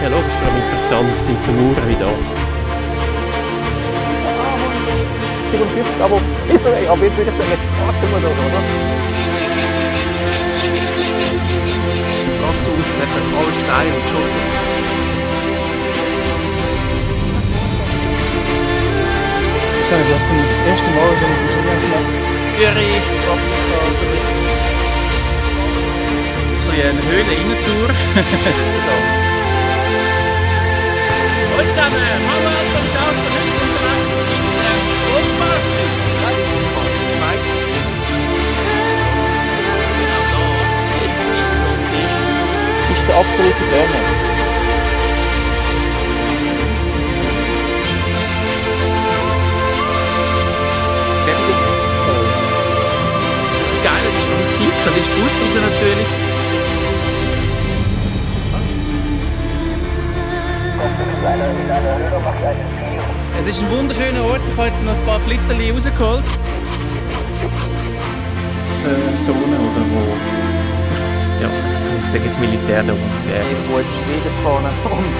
archäologisch interessant sind zum Mauern wie da. 57, aber jetzt will ich jetzt starten wir da, oder? Ganz aus hat er alle Steine und Schotter. Ich habe jetzt zum ersten Mal so eine Maschine gemacht. Curry, Paprika, so ein bisschen eine Höhle-Innentour. Hallo zusammen, Manu Outdoor ist auch heute unterwegs in der Bushbox. Das ist der absolute Burner. Geil, es ist antik, das ist draussen natürlich. Es ist ein wunderschöner Ort, ich habe jetzt noch ein paar Flitterchen rausgeholt. Zone, oder wo ja, ich sage das Militär da und der Irgendwo in Schweden gefahren und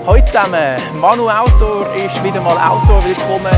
Hallo zusammen, Manu Outdoor ist wieder mal Outdoor willkommen.